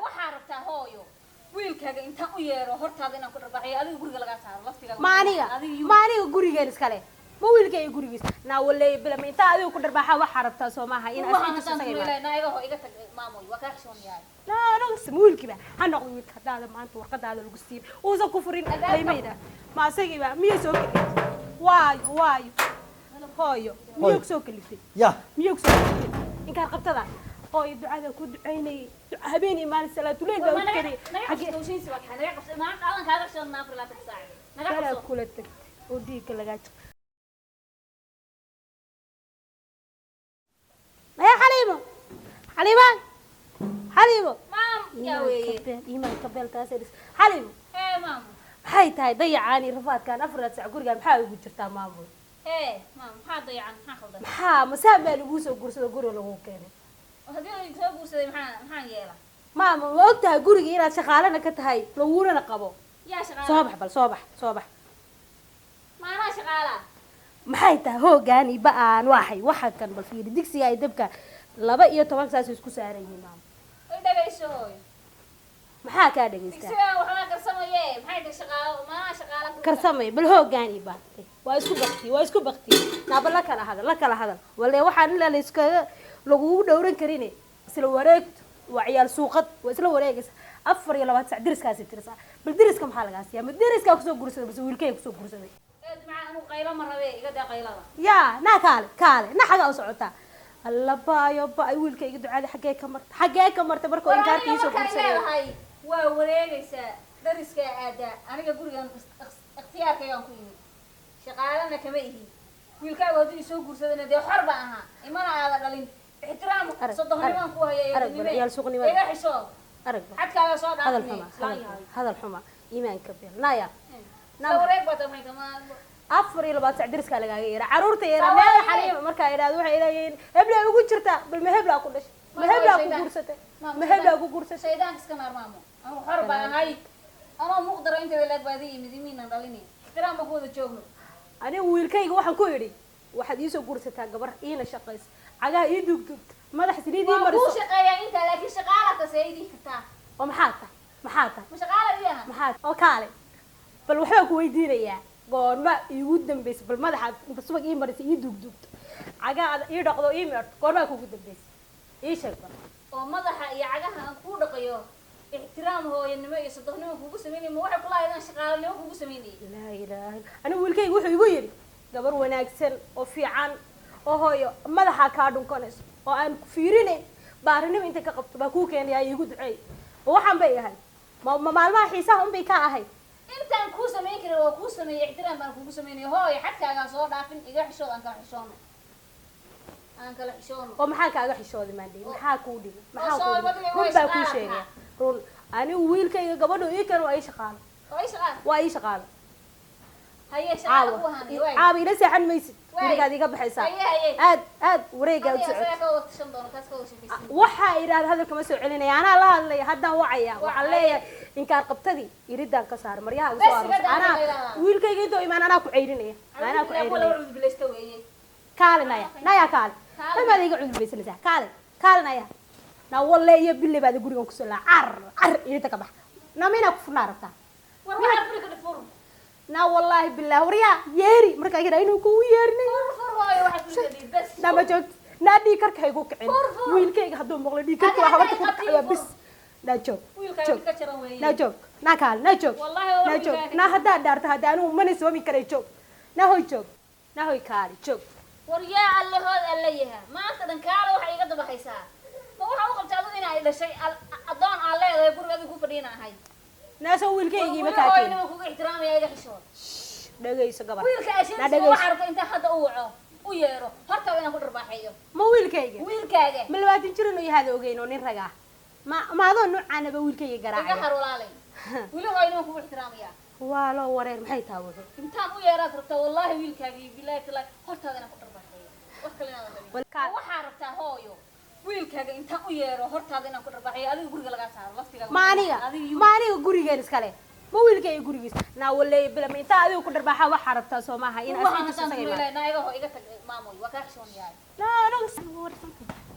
Waxaa rabtaa hooyo wiilkaaga intaan u yeero hortaada inaan ku dharbaaxiyo, adiga guriga lagaa saaro laftigaaga. Ma aniga, ma aniga gurigeen iskale, ma wiilkayga gurigiis naa waleey bilama intaa adiga ku dharbaaxa. Waxaa rabtaa soo maaha in Waxaan asiga haddaan isaga imaado? tumeelay naagaho, iga tag maamoy, waa kaa xishoon yahay. No, wiilkiiba ha noqdo wiilka. Haddaada maanta warqadaada lagu siin uusan ku furin laymayda, ma asagiiba miyay soo kaliftay? Waayo, waayo hooyo, miyay kusoo kaliftay? Ya. Miyay kusoo kaliftay inkaar qabtada? Hooyo, ducada ku ducaynayay habeenii maalin salaatuleyl baa u tukanayay. Naga xagee qabso hawshiisi, waa naga qabso maanta, adan kaaga xishoon 24 saac naga kalaa qabso. Kula tagtay oo dhiigga lagaa jaqay. Maya, Xaliimo, Xaliimaan, Xaliimo. Maam, yaa weeye? Iimaanka beel taasay dhis, Xaliimo. Hee maam. Maxay tahay dayacaan iyo rafaadkaan 4 saac gurigaan maxaa ugu jirtaa, maamul? Hee maam, maxaa dayacan? Maxaa khaldan? Maxaa masaan baa laguu soo guursado guriga lagu keenay? Haddii uu soo guursaday, maxaan yeela? Maamul, ma og tahay guriga inaad shaqaalana ka tahay lagunana qabo? Yaa shaqaala? Soo bax bal, soo bax, soo bax. Maanaa shaqaala? Maxay tahay hoogaan iyo ba-aan waxay waxa kan? Bal fiiri digsiga ay dabka 12 saas isku saaran yihiin, maamul. Way dhagayso hooyo. Maxaa kaa dhagaystaa? Digsigaan waxbaa karsamaye, maxay tahay shaqaalo? Maanaa shaqaala guriga? Karsamay bal hoogaan iyo baatay, waa isku bakti, waa isku bakti. Naaba la kala hadal, la kala hadal walle. Waxaan ilaa la iskaga lagugu dhowran karine isla wareegto, waa ciyaal suuqad, waa isla wareegaysa 24 sac. Deriskaasi tirsa bal, deriska maxaa lagaa siiyaa? Ma deriskaa kusoo guursaday base wiilkay kusoo guursaday? Eed macaan, anu qaylo ma rabe, iga daa qaylada. Yaa naa, kaale, kaale, na xagaa u socotaa? Alla baayo ba, wiilkayga ducada xaggee ka marta, xaggee ka marta markuu War inkaarta aniga iisoo markaan guursanay? leedahay waa wareegaysaa, dariskaa aadaa. Aniga gurigan ikhtiyaarkaygaan ku yimid, shaqaalana kama ihi. Wiilkaagu hadduu isoo guursadana dee xor baan ahaa, imana aada dhalin. Ixtiraam Arag, sodohnimaan ku haya. arag bal, ciyaal suuqnimada. Iga xishood. Arag bal. Xadkaaga soo hadal dhaafine xuma islaan hadal yahay. xuma, hadal xuma, iimaanka beel naya. Soo wareeg baa tamay kama. 24 sac deriskaa lagaaga yeera, caruurta yeera. Saa meel waaye. Xaliima markaa idhaahdo waxay leeyihiin heblaa ugu jirtaa. Bal ma heblaa ku dhashay? Ma heblaa ku guursatay? Ma heblaa ku guursatay? Shaydaanka iska naar maamo, anigu xor baan ahay, anoo muqdara inteeda leeg baad ii yimid, imiinan dhalini, ixtiraam baan ku wada joogno. Anigu wiilkayga waxaan ku idhi waxaad iisoo guursataa gabar iina shaqaysa, cagaha ii duugduugta, madax saliid ii Waan kuu mariso. shaqeeyaa intaa, laakiin shaqaala tasee idii kartaa. Oo maxaa tahay, maxaa tahay? Ma shaqaala ii aha? Maxaa oo kaale bal, waxbaan ku weydiinayaa. Goorma iigu dambaysa bal madaxa inta subag ii marisa, ii duugduugto, cagaha ii dhaqdo, ii meerto? Goormaa kugu dambaysa, ii sheeg bal. Oo madaxa iyo cagaha aan kuu dhaqayo, ixtiraam hooyanimo iyo sodohnimo kugu samaynay, ma waxay kula ahayd shaqaalanimo kugu samaynayay? Laa ilaaha anigu wiilkayga wuxuu igu yidhi gabar wanaagsan oo fiican oo hooyo madaxa kaa dhunkanayso oo aan ku fiirinayn baarinimo inta ka qabto baa kuu keenayaa, iigu duceey. Oo waxaan bay ahay ma maalmaha xiisaha unbay ka ahayd. Intaan kuu samayn karin waa kuu sameeyey, ixtiraam baan kugu samaynaya. Hooyo, xadkaagaan soo dhaafin, iga xishood, aan kala xishoono, aan kala xishoono. Oo maxaa kaaga xishooday maandhay? Maxaa kuu dhigay? Maxaa soo kuu badiyay, dhigay? way Run baa kuu shaqaala. Sheegaya run, anigu wiilkayga gabadhu ii keen waa ii shaqaalo. Oo ii shaqaala. Waa ii shaqaalo. Haye, shaqaala ku Caawa ahaanay waay. Caawa ila seexan maysid. Waay. Gurigaad iga baxaysaa. Haye, haye. Aad aad wareegaa u Adiga socod. asaga ka wada tashan doono, kaas ka wada sheekaysan. Waxaa idhaahda hadalka ma soo celinaya, anaa la hadlaya, haddaan wacaya. Waxaan leeyahay inkaar qabtadii iridaan ka saar maryaha igu soo Bes, aroorsa. iga daa Anaa hadalka. wiilkayga intoo imaan anaa ku ceyrinaya, anaa ku Kuwa ceyrinaya. la cudbilaysta weeye. Kaale naya, naya kaale. Kaale. Damaad iga cudurbaysanaysaa? Kaale, kaale naya. Na walle iyo bille baad gurigan kusoo laa car car, irinta ka bax. Na ma inaa ku furnaa rabtaa? War waxaa furi ka fur. Na wallaahi billaah, waryaa yeeri markaa yidhaa inuu kugu yeerinay. Fur, fur hooyo, waxaa furi ka dhig bes. Na ma joogto, naa dhiig karka haygu kicin. Fur, fur. Wiilkayga hadduu maqlo dhiig karka waa Adiga habarta ku qabtiin, dhacaya fur. bis. Na joog. Wiilkaaga Joog. mid ka jaran weeye. Na joog, na kaale, na joog. Wallaahi waa Na joog. wiilkaaga. Na haddaad dhaarto hadda anigu mana soomi karay. Joog, na hoy, joog, na hoy, kaale, joog. War yaa allahood alla yaha, maanta dhan kaale waxay iga daba haysaa. Ma waxa u qabta adigu inay dhashay addoon aan leedahay, guriga adigu ku fadhiina ahay? Naasoo wiilkaygii ma Weli kaa hooyo keenin. nima kugu ixtiraamaya, iga xishood. Dhagayso gabar. Wiilka Na ashiintiisa dhagayso. waxaa rabta intaan hadda u waco, u yeero hortaada inaan ku dharbaaxeeyo. Ma wiilkayga? Wiilkaaga. Ma 20 jir inuu yahaada ogeyn oo nin rag ah, ma adoo noocaanaba wiilkayga Iga garaacaya? Har walaalay, weli hooyo nima kugu ixtiraamaya. Waa loo wareer, maxay tahay wuxuu? Intaan u yeeraad rabtaa wallaahi wiilkaagii, bilaahi talaahi, hortaada inaan ku dharbaaxeeyo, wax kale inaadan rabin. Waxaa rabtaa hooyo wiilkaaga intaan u yeero hortaada inaan ku dharbaaxeeyo, adiga guriga lagaa saaro laftigaaga. Ma aniga Adiga ma aniga gurigeen iskale, ma wiilkayga gurigiis? Naa walle bilama intaa adiga ku dharbaaxa. Waxaa rabtaa soo maaha in Waxaan asiga haddaan isaga imaado? tumeelay naagaho, iga tag maamoy, waa kaa xishoon yahay. No.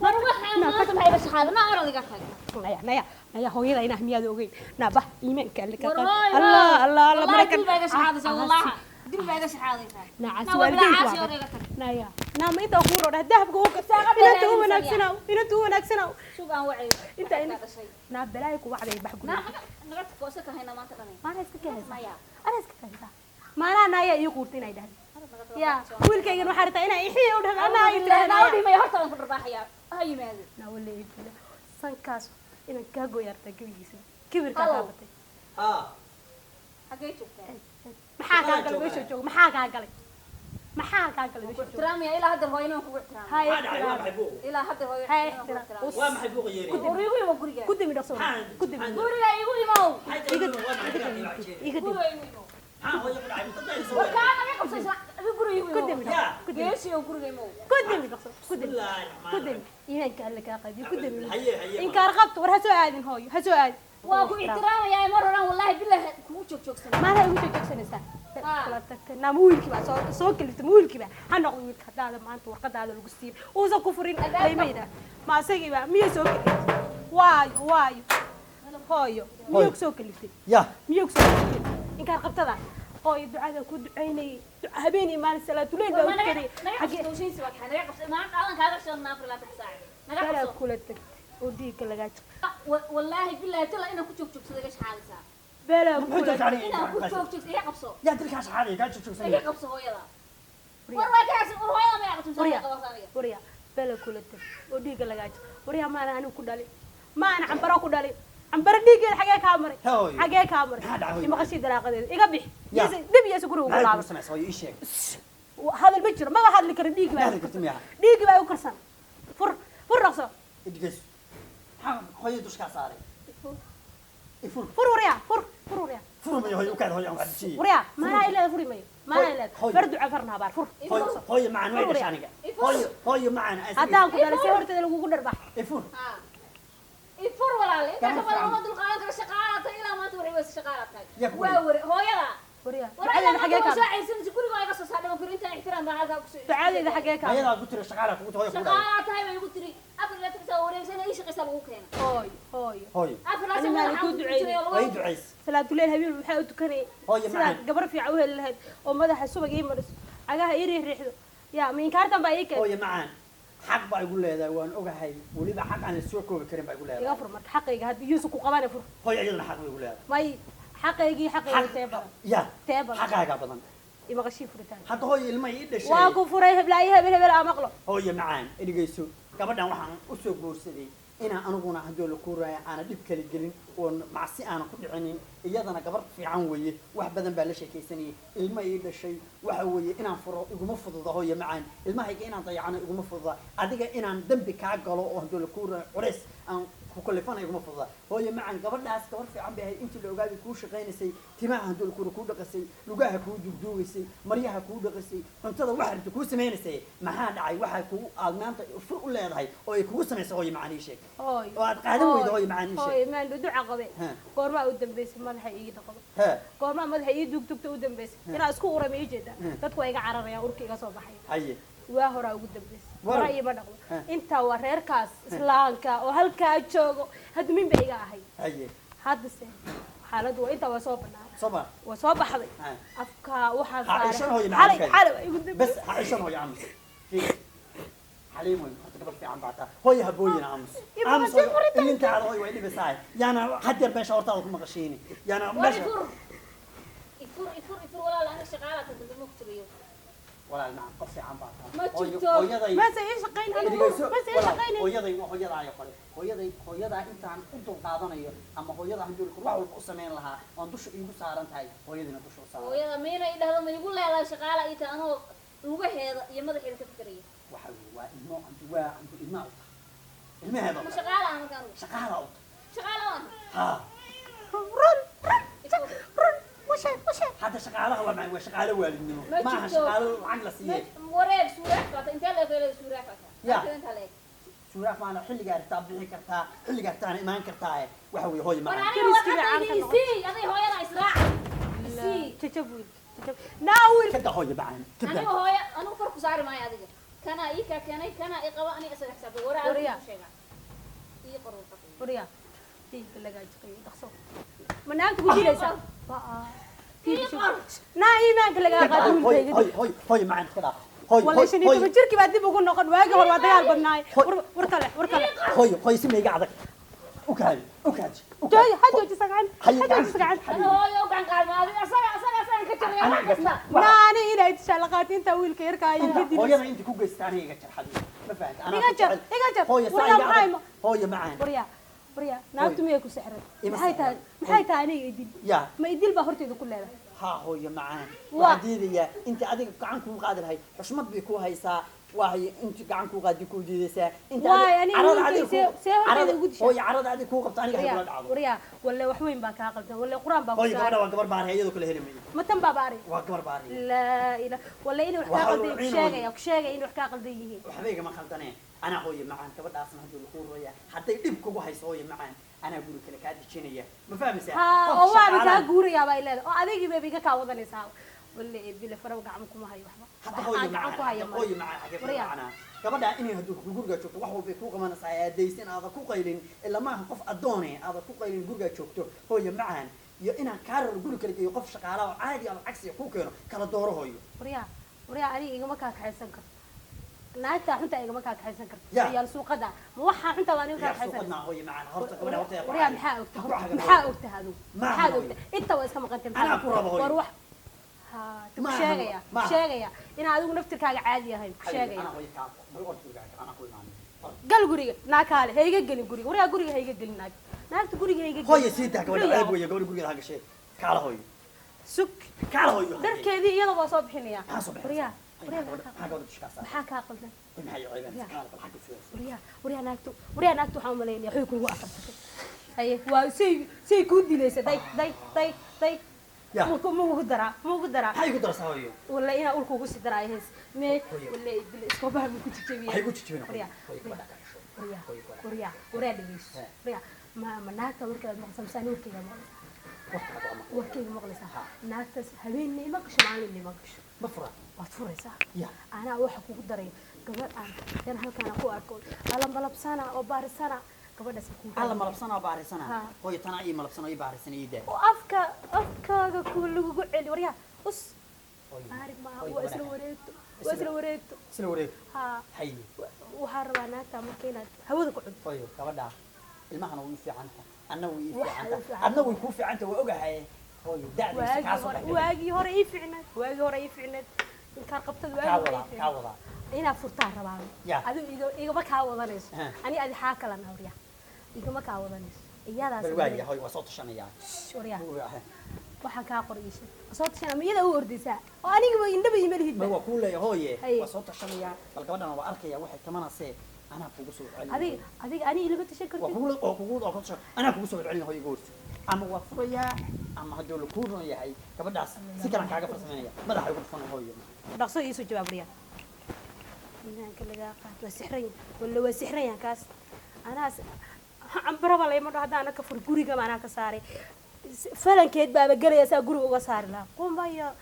War waxaan maanta maxay iga shaxaada? Naa orod iga tag. Naya, naya, naya, hooyada inaa miyaad ogeyn? Naa bah, iimaanka alle ka War qaad. hooy, Allah, hooy. Allah, Allah. Wallaahi Maraykan dil baa iga shaxaadaysaa, wallaahi. Dil baa iga shaxaadaysaa. Nacas Naa waa bilaa waalidiintu caasi waa hore iga tag. Naya, naa ma intaa kuu rodha dahabka u Saaqada inanta u raadinaysaa. wanaagsanaw, inanta u wanaagsanaw. Sug aan wacayo. Inta Inta dhashay. Naa balaayo ku wacday, bax Naa guriga. Naga tag, oo iska kahayna maanta dhanay. Maanaa iska kahaysaa? Maya. Anaa iska kahaysaa? Maanaa naya ii quurta inay dhahdo ya wiilkaygan waxaa rabtaa inaa ixiya u dhahdo anaa ay Naa tiraahdo. u dhimaya, horta waan ku dharbaaxayaa. Ha yimaado. Naa wala ii bila sankaas inaan kaa gooyaartaa gebigiisa kibirkaa Hello. kaa batay. Ah. Xaggee joogtaa? Maxaa kaa galay meesha jooga? Maxaa kaa galay? Maxaa kaa galay meesha jooga? Ixtiraamaya ilaa hadda hooyana waan kugu ixtiraamaya. Hay. Maxaa dhacay? Waa maxay buuqu? Ilaa hadda hooyo Hay, ixtiraam kugu ixtiraam. ixtiraamaya. Waa maxay buuqa yeeraya? War igu imo guriga. Ku dami dhaqso. Maxaa- Ku dami. Guriga igu imow. Maxay tahay? Waa maxay dagaalka iyo Iga dami. Guriga igu imow. Maxaa hooyo ku dhacay? Muddo dheer soo War weeraray. kaa naga qabsaysa. Adiga guriga igu Ku imow. dami. Ya. Ku dami. Geesi oo guriga imow. Ku dami dhaqso, ku dami. Bismillaahi raxmaani Ku dami, iimaanka alle kaa qaadiyo, ku dami. Haye, haye. Inkaar qabto. War ha soo aadin hooyo, ha soo aadin. Waa ku ixtiraamayaa mar horan, wallaahi billahi kugu joogjoogsan. Maanaha igu joogjoogsanaysaa? Ah. Kula tagtay. Naa ma wiilkii baa soo soo kaliftay? Ma wiilkii baa ha noqdo wiilka haddaada maanta warqadaada lagu siin uusan ku furin laymayda ma asagii baa miyay soo kaliftay? Waayo, waayo hooyo, miyay ku soo kaliftay? Ya. Miyay ku soo kaliftay inkaar qabtada? Hooyo, ducada ku ducaynayay habeen iyo maalin, salaatuleyl baa u tukanayay. Naga xagee qabso hawshiisa waa kaxay. Naga qabso maanta adan kaaga shan 24 saac. Naga balaa qabso. Kula tagtay oo dhiigga lagaa jaqay. Wallaahi billahi tala inaan ku joogjoogsado iga shaxaadaysaa. Balaa Muxuu kula joogtaa? Inaan ku joogjoogso iga qabso. Yaa dilkaa shaxaadaya kaa joogjoogsanaya? Iga qabso hooyada. War waa ka cabsi, war hooyada ma qabso. Warya. Qabso aniga. Warya, bala kula tag oo dhiigga lagaa jaqay. Warya, maana anigu ku dhalin, maana cambaro ku dhalin, cambaro dhiiggeeda xagee kaa maray? Hooyo. Xagee kaa maray? Maxaa dhacay, hooyo? Imaqashii dalaaqadeeda iga bix. Ya. Dib iyo guriga ugu Maxay laaba. kugu samaysay hooyo? Ii sheeg. Hadal ma jiro, maba hadli karo, dhiig Ma baa hadli kartid miyaa? Dhiig baa igu karsan. Fur, fur dhaqso. Idhigeys. Maxaa hooyo dusha kaa saaray? Ifur. Fur warya, fur, fur warya. Fur mayo hooyo, u kaad hooyo aan wax dejiye. Warya, maanaa ilaada furi mayo, maanaa ilaada. Hooyo. Far duca, farna habaar, fur. Hooyo, hooyo macaan way Fur. dhashay aniga. Ifur. Hooyo, hooyo macaan. Haddaan ku dhalay see horteeda lagugu dharbax. Ifur. Ha. Ifur walaal, inta ka badan Gacan. uma dulqaadan karo. Shaqaala tahay ilaa maanta, waxay weyse shaqaala tahay. Yaa ku Waa wareeg. ware hooyada. Warya, War ilaa ducadeeda maanta xagee waa kaa soo caysanaysa guriga, waa iga soo saadhay kuri intaan ixtiraam baa halkaa ku soo. Ducadeeda xagee kaa? Ayadaa ku tiri shaqaala kugu hooyo kugu dhacay. Shaqaala tahay bay igu tiri 24 saac wareegsan ii shaqaysaa lagu keena. Hooyo, hooyo. Hooyo. 24 Ani saac maana madaxa ku ku duceynay. jiray oo Way lagu ducays. Salaatuleyl habeen waxaa u tukanayay Hooyo sidaad macaan. gabar fiican u heli lahayd oo madaxa subag ii mariso, cagaha ii riixriixdo. Yaa ma inkaartan baa ii keentay? Hooyo macaan. Xaq baa igu leedahay, waan ogahay. Weliba xaq aan la soo koobi karin baa igu Iga leedahay. fur marka xaqayga haddii yuusuf ku qabana, fur. Hooyo, iyadana xaq bay igu leedahay. May, xaqaygii, xaqayga tee badan? Ya. Tee badan? Xaqaagaa badan. Imaqashii furitaan. Hadda hooyo ilmaha ii dhashay. Waa ku furay heblaayo, hebel hebel aa maqlo. Hooyo macaan, dhegeyso. Gabadhan waxaan u soo guursaday inaan aniguna haddii la kuuraya aana dhib kala gelin oon macsi aanan ku dhicinin. Iyadana gabar fiican weeye, wax badan baa la sheekaysanayay, ilma ii dhashay. Waxa weeye inaan furo iguma fududa hooyo macaan, ilmahayga inaan dayacano iguma fududa, adiga inaan dembi kaa galo oo haddii la kuuraya culays aan ku kalifana iguma fududa. Hooyo macaan, gabadhaas gabar fiican bay ahayd intii la ogaaday, kuu shaqaynaysay, timaha haddii la kuura kuu dhaqasay, lugaha kuu duugduugaysay, maryaha kuu dhaqasay, cuntada waxa rabta kuu samaynaysay. Maxaa dhacay? Waxaa kugu aad maanta fur u leedahay oo ay kugu samaysay hooyo macaan ii sheeg. Hooyo. Oo aad qaadan weydo, hooyo macaan ii sheeg. Hooyo maandho duca qabe. Ha. Goormaa u dambaysay madaxa ii dhaqdo? Hee. Goormaa madaxa ii duugduugta u dambaysay? Inaa isku uray ma ii jeedaa? Ha. Dadku waa iga cararayaan, urka iga soo baxaya. Haye. Waa horaa ugu dambaysay. War. Hora iima dhaqdo. Ha. Intaa waa reerkaas islaamka oo halkaa joogo hadmin ba iga ahay. Haye. Haddase xaaladdu waa intaa waa soo banaan. Soo ma Waa soo baxday. Ha. Afka waxaan Ha ceshan hooyo xalay macaan. Xalay waa igu dambaysay. Bas ha ceshan hooyo, aamus. Fiir. Xaliim wey, horta gabar fiican baa taa hooyo, habooyina aamus. Iyo aamus maqashiin hooyo. furitaan. Ilintaada hooyo way dhibaysaa, yaana hadeer meesha hortaada ku maqashiini, yaana War meesha. Ifur, ifur, ifur, ifur walaal, aniga shaqaala tahay dambe ma ku jirayo. Walaal macaan, qof fiican baa taa. Ma Hooyo- jirto. Hooyaday Mase ii shaqayn anigu. dhegeyso. Mase ii Walaal, shaqaynayn. Hooyaday waa hooyadaayo kale, hooyaday, hooyadaa intaan u dulqaadanayo ama hooyada handuli wax walba u samayn lahaa oon dusha iigu saaran tahay, hooyadina dusha u saaran. Hooyada mayna i dhahdo ma igu leedahay shaqaala ii tahay anoo lugaheeda iyo madaxeeda ka fikeraya? Waxa weeye waa ilmo handu, waa handu ilmaha u tahay, ilmaheeda u Ma tahay. shaqaala ah marka anigu? Shaqaala u tahay. Shaqaala ma aha. Ha. Run, run, run, usheeg, usheeg. Hadda shaqaalaha waa maxay? Waa shaqaalo waalidnimo. Ma maaha jirto. Shaqaalo lacag la siiyey. Wareeg suurax baata intee leeg leedahay suurax baata? Ya. Inta leeg. Suuraaf maana xilligaa rabtaa bixi kartaa, xilligaa rabtaana imaan kartaa. Waxa weeye hooyo War macaan. aniga Deriskii warqadayda caanka isii, aday hooyada israaca isii. Jajab wiil, jajab naa wiil. Kada hooyo macaan, kada. Aniga hooya, anigu far ku saari maayo adiga. Kanaa ii kaa keenay, kanaa i qaba, ani isaga xisaabtay waraa. Waryaa. Ku sheegaa, ii qor warqad. Waryaa, diinka lagaa jiqayo, dhaqso. Ma naagta ku dilaysaa? Ii qor. Naa iimaanka lagaa qaado. Hoy. Wiilkayga. Hoy, hoy, hoy, macaan, iska dhaaf, hoy. Wala Hoy. 15 Hoy. jirkii baa dib ugu noqon. Waagii hore waa dagaal badnaay. War kale, war kale. Hoy, hoy, si mayga adag u kaaji, u kaaji, u jooji. kaaji. Ha joojisa gacan. Haye, ha joojisa gacan. Ana hooyo u gacan qaadma adiga, asaga asaga asagan ka jaraya wax kasta. Naani inay dishaa laqaatiinta wiilka yarka ay iga inta dilaysa. Hooyada inta ku geysta aniga iga jar, xabiibi, ma fahanti? Anaa Iga ku jar, jecel. iga jar. Hooyo, saa Waryaa, iga maxay adag. Hooyo macaan. Waryaa, waryaa, naagtu miyay ku sixray? Ima Maxay tahay? sixray. Maxay tahay aniga idil? Yaa. Ma idil baa horteeda ku leedahay? Haa, hooyo macaan. Waa. Waxaan diidayaa inta adiga gacan kuu qaadi lahayd, xushmad bay kuu haysaa. Waxay inta gacan kuu qaadi kuu diidaysaa inta Waay, aniga carada wiilkay adiga see horteeda ugu dishay. Hooyo, carada adiga kuu qabto aniga Waryaa, hay kula dhacdo. waryaa, walle wax weyn baa kaa qaldan, walle qur-aan baa ku Hooyo, gabadha saaran. waa gabar baariya, iyadoo kale heli mayo. Ma tan baa baari? Waa gabar baariya. Laa ila walle inay wax kaa Waxaa qaldan ku ciin sheegaya, ku sheegaya inay wax kaa qaldan yihiin. Waxba igama khaldaneen anaa, hooyo macaan. Gabadhaasna haddii lakuu roya, hadday dhib kugu hayso, hooyo macaan, anaa guri kale kaa dejinaya, ma fahmaysaa? Haa. Qof Oo waaba kaa shaqaalaha- guurayaa bay leedahay, oo adigii bayba iga kaa wadanaysaa. Walle bile faraw gacan kuma hayo waxba. Hadda Wax hooyo aan gacan ku macaan, hayo hadda ma hooyo macaan, xagee Waryaa. macanaa gabadha inay hadduu gurigaa joogto wax walbay kuu qabanaysaa. Aadaysan aada ku qaylin, ila maaha qof addoone aada ku qaylin gurigaa joogto, hooyo macaan, iyo inaan kaa raro guri kale geeyo, qof shaqaala oo caadi ah lacag siiya kuu keeno, kala dooro, hooyo. Waryaa, waryaa, aniga igama kaa kaxaysan karto naagtaa xunta, igama kaa kaxaysan karto. Ya. Ciyaal suuqada ma waxaa xunta baa aniga kaa Yaa kaxaysan? suuqadnaa, hooyo macaan, horta gabadha horta. Waryaa, maxaa ogta? Maxaa ogta adigu? Maaha maxaad hooyo. ogta? Inta waa iska maqantay. Anaa ku rabo, hooyo. War wax ha ku Maaha, sheegaya, ku maaha. sheegaya inaan adigu naftirkaaga caadi ahayn, ku sheegaya. Anaa hooyo kaa bal orda gurigaaga, anaa ku imaanay. Gal guriga, naa kaale ha iga gelin guriga. Waryaa, guriga ha iga gelin naag, naagta guriga ha iga gelin. Hooyo, sii daa gabadha. Guriga. Ceeb weeye gabadha gurigeeda ha gashee. Kaala, hooyo. Sug. Kaala, hooyo. Dharkeedii iyada waa soo bixinaya. Maxaa soo bixinaysaa? Waryaa, waryaa, maxaa maxaa gabadha dushkaa saaran? Maxaa kaa qaldan? Maxay ceebanaysaa? Kaala bal xagga soo. Waryaa, waryaa, naagtu, waryaa, naagtu waxaan umalaynaya waxay kugu afarsatay. Haye, waa say kuu dilaysa. Day, day, day, day. Ya. Mugu daraa, mugu daraa. Maxay ku darsaa, hooyo? Walla inaa ulka ugu sii daraayo hees mee. Hooyo. Walla bil iskoobaha buu ku jijabiyay. Waxay ku jijibin. Waryaa. Hooyo, gabadha ka xisho. Waryaa. Hooyo, gabadha. Waryaa, waryaa, dhegeyso. He. Waryaa, ma naagta warkeeda maqlaysaa mise ani warkeyga maqlaysaa? Warkaaga waa maqlay. Warkeyga maqlaysaa? Ha. Naagtaas habeenna ima gasho, maalinna ima gasho. Ma fura. Waad furaysaa. Ya. Anaa waxa kugu daray gabadh aan dan halkaan ku arko alla malabsana oo baarisana, gabadhaas ku Alla malabsana oo baarisana. Ha. Hooyo, tanaa ii malabsana oo ii baarisana, ii daa. Oo afka afkaaga ku lagugu celi. Waryaa, us. Hooyo. Baarig maaha. Hooyo, Waa isla gabadha. wareegto, waa isla wareegto. Isla wareeg. Haa. Haye. Waxaa rabaa naagta marka inaad hawada ku cunto. Hooyo, gabadha ilmahana way ii fiican tahay, anna way ii Waxa fiican way tahay. fiican. Adna way kuu fiican tahay, waa ogahay. Hooyo, da'diisa kaa Waagii soo hore dhex. Waagii hore ii fiicneed, waagii hore ii fiicneed, inkaan qabtad. Kaa Waagii hore wadaa, ii kaa fiicneed. wadaa. Inaad furtaan rabaa. Ya. Adigu igama kaa wadanayso. Ha. Ani adi xaa kala nawriya, igama kaa wadanayso iyadaas. Bal waaya, hooyo, waa soo tashanayaa. Waryaa, waxaan kaa qoray ii sheeg. Soo tashan ama iyada u ordaysaa oo anigaba indhaba ima lihid. Ma waa kuu leeyahay, hooye. Haye. Waa soo tashanayaa, bal gabadhana waa arkaya waxay tamanasee, anaa kugu soo celin. Adiga ani ilama tashan waa kartid. Kugu oo kugu oo kugu anaa kugu soo celin, hooyo, goorta ama waa furayaa ama hadduu la kuu ron yahay gabadhaas si kalan kaaga farsameynaya, madaxa ugu dhufan, hooyo. Dhaqso iisoo jawaab, waryaa. Iimaanka lagaa qaad, waa sixran yahay, walla waa sixran yahay kaas. Anaas cambaraba layma dhaho haddaana ka fur gurigaba anaa ka saaray. Falankeed baaba gelaya saa guriga uga saari lahaa qumaya.